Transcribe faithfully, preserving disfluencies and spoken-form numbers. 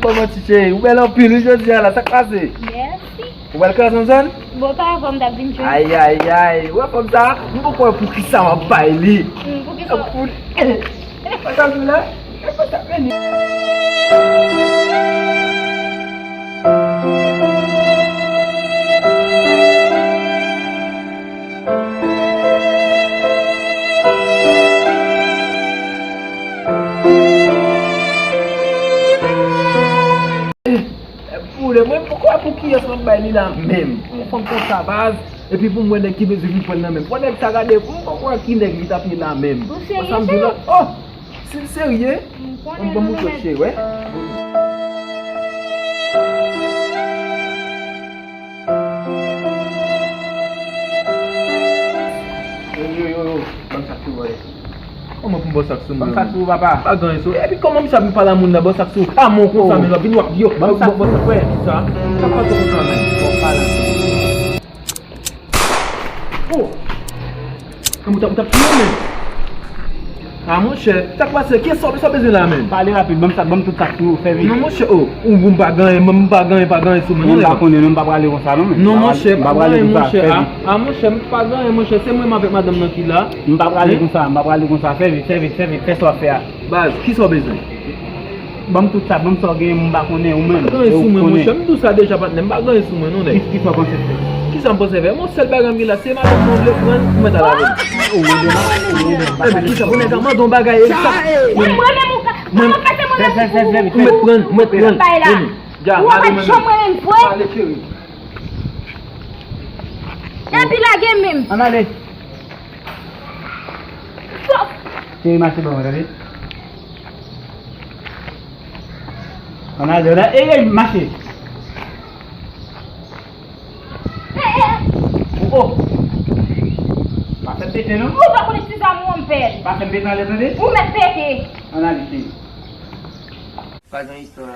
Bon, manti cheri, ou bèl anpil wi jodi a la, sa k pase? Mèsi. Ou pral kraze yon zòn? Bon, pa avan m t ap vin jwenn. Ay, ay, ay, ou wè fanm sa? M poko wè poukisa m ap bay li. Hmm, poukisa? Pou, eh, sa k ap vin la? E pa sa vini. Boule, mwen poko wè pou kiyès m ap bay li la menm. Yon fanm konsa baz, epi pou mwen nèg ki bezwen vin pran l nan menm. Fò nèg sa gade, m poko wè ki nèg li t ap ye la menm. Ou serye, cheri? Oh! Si l serye, m ban m mouche cheri, wè. Yo, yo, yo, yo, ban m sa k sou mwen. Kòman pou m ba w sa k sou mwen? Ban m sa k sou ou, papa. Pa gen anyen sou. Epi kòman misye ap vin pale a moun nan, ba w sa k sou ou? A mon konsa, men w ap vin w ap yo. Ban m sa k sou mwen. Sa k pase konsa menm? Bon, pale. Oh! Ou t ap, ou t ap touye w menm? A monchè, sa k pase? Kiyès sa w bezwen la menm? Pale rapid, ban m sa, ban m tout sa k sou ou, fè vit. Non monchè, oh, ou, ou pa gen anyen, m pa gen anyen, pa gen anyen sou mwen non. M pa konnen non, m pa prale konsa non menm. Non monchè, pa gen anyen monchè. A, a monchè, m pa gen anyen monchè, se mwen menm avèk madanm nan ki la. M pa prale konsa, m pa prale konsa, fè vit, fè vit, fè vit, fè sa w ap fè a. Baz, kisa w bezwen? Ban m tout sa, ban m sa w genyen, m pa konnen, ou menm. M pa gen anyen sou mwen monchè, m di w sa deja patnè, m pa gen anyen sou mwen non nèg. Kisa w panse fè? Kisa m panse fè? Yon sèl bagay m gen la, se madanm mwen vle pran, ou mèt al avè l. Ou mèt pran, ou mèt pran. Ebyen kisa pou nèg la mande yon bagay egzak? Mwen, mwen menm ou ka, kòman fè se mwen menm ki pou ou mèt pran, ou mèt pran. Bay la. Ou pa t janm renmen m vre. Ale cheri. Epi lage menm. Ann ale. Cheri, mache ban mwen, tande. Ann ale, ann ale. Ey, ey, mache. Oh, oh. Pa fè m pete, non. Ou pa konnen ti zam ou an m pèdi. Pa fè m pete anlè, tande. Ou mèt pete. Ann ale, cheri. Pa gen istwa.